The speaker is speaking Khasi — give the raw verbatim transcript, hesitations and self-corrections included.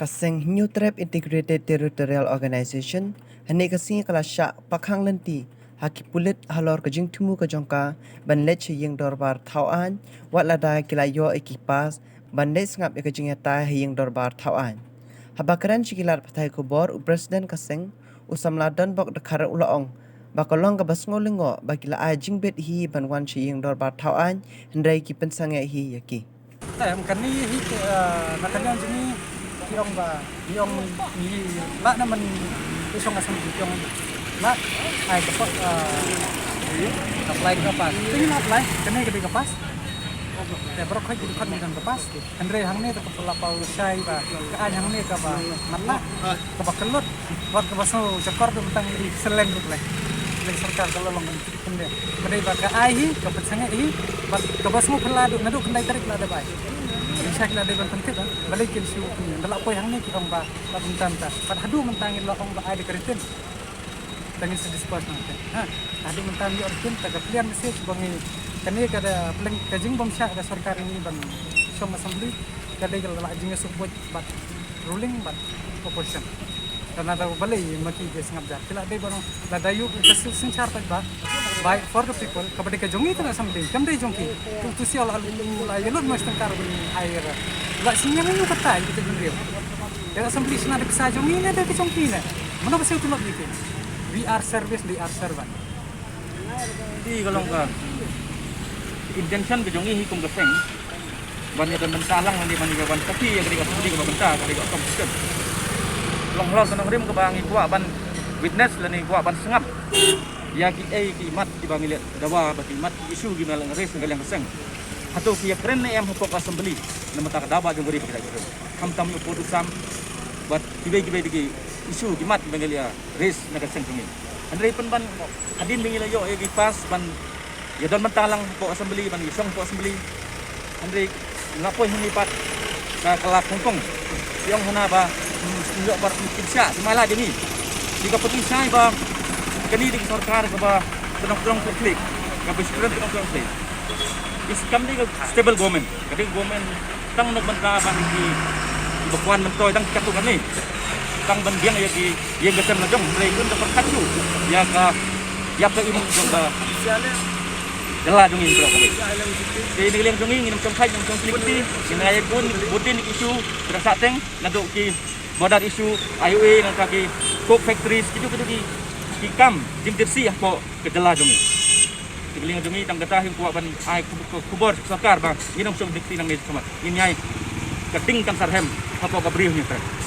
Ka seng Hynñiewtrep Integrated Territorial Organization hynne ka sngi ka la shah pakhang lynti ha ki pulit halor ka jingthmu ka jong ka ban leit sha ïing dorbar thaw aiñ, wat lada ki la ïoh ïa ki pass ban leit sngap ïa ka jingïatai ha ïing dorbar thaw aiñ. Haba kren sha ki lad pathai khubor, u President ka seng, u samla Donbok Dkhar, u la ong ba ka long kaba sngewlyngngoh ba ki la ai jingbit hi ban wan sha ïing dorbar thaw aiñ, hynrei ki pynsangeh hi ïa ki. Em, kane hi, eh, na ka liang jong ngi ki ong ba, ki ong ngi lah na man ki shong assembly ki ong lah ai ka pass, eh, apply ka pass. Te ngi la apply, kane ka dei ka pass. Te baroh khoit ki dei khot ngi don ka pass. Hynrei hangne te ka la paw shai ba ka aiñ hangne kaba matlah, kaba kyllut, bad kaba sngew jakor, ka bynta ngi dei seleng ruh leh. Leh sorkar ka la long ban tip kynde. Ka dei ba ka ai hi, ka pynsangeh hi, bad kaba sngew phylla duh naduh khyndai tarik la dep ai. Ngi shai ki la dei ban pyntip, ah. Balei kin shu, ynda la poi hangne ki ong ba la bynta mynta. Bad haduh mynta ngi la ong ba ai da ka written. Te ngin sa disperse nangta. Ha, haduh mynta ngi ïoh written, te ka clear message ba ngi, kane ka da pleng ka jingbymshah ka sorkar ngi ban shong assembly, ka dei ka la jingïasuk buit bad ruling bad opposition. Te nada balei ma ki ki sngap jar. Ki la dei ban ong lada ïoh ka synshar paidbah, by for the people, kaba dei ka jong ngi te na assembly, kam dei jong ki. Tu tu siaw la lu la ïa lut mas tengkar ban ai ra. La sngewthuh ïa kata ïa kita jong ngi. Ka assembly sna da ka sa jong ngi ne da ka jong ki ne. Mano ba sngewthuh lut ïa ki. We are service, they are servant. Te ka long ka intention ka jong ngi hi kum ka seng ban ïa don bynta lang lane ban ïa ban kati ïa ka dei ka pudi kaba bynta ka dei ka competition. Long halor ka nongrim kaba ngi kwah ban witness lane ngi kwah ban sngap ïa ki ei ki mat kiba ngi leh dawa bad ki mat ki issue kiba ngi leh raise na ka liang ka seng. Hato ki ïakren ne em hapoh ka assembly na bynta ka dawa jong ka ri bad ka jaitbynriew. Khamtam ïa u Pud u Sam bad kiwei kiwei de ki issue ki mat kiba ngi leh raise na ka seng jong ngi. Hynrei pynban hadien ba ngi la ïoh ïa ki pass ban ïa don bynta lang hapoh assembly, ban ïa shong hapoh assembly. Hynrei ngi la poi hangne pat sa ka la khongkhong. Ki ong hana ba, mm, ïoh bar ki pynshah, ki mala jong ngi. Ki ka pynshah ba kane dei ka sorkar kaba tnong tnong klik klik, kaba student tnong tnong klik. Is kam dei ka stable government, ka dei government tang na bynta ban ki, ki ba kwah myntoi tang katto katne. Tang ban biang ïa ki ïing ka sem la jong, hynrei kum da pyrkhat shuh ïa ka ïap ka im jong ka jylla jong ngi baroh kawei. Te na ka liang jong ngi ngin ym shong khaid, ngin ym shong klik kti, ngin ïa bun bun ki issue ba dang sahteng, naduh ki border issue, I O A, nangta ki coke factories, kitu kitu ki, ki kam jingtyrsi hapoh ka jylla jong ngi. Te na ka liang jong ngi tang kata hi kwah ban ai khu-, khu-, khubor sha sorkar ba ngin ym shong klik kti nangne shakhmat. Ngin ïai ka ding kan sarhem hapoh ka bri u Hynñiewtrep.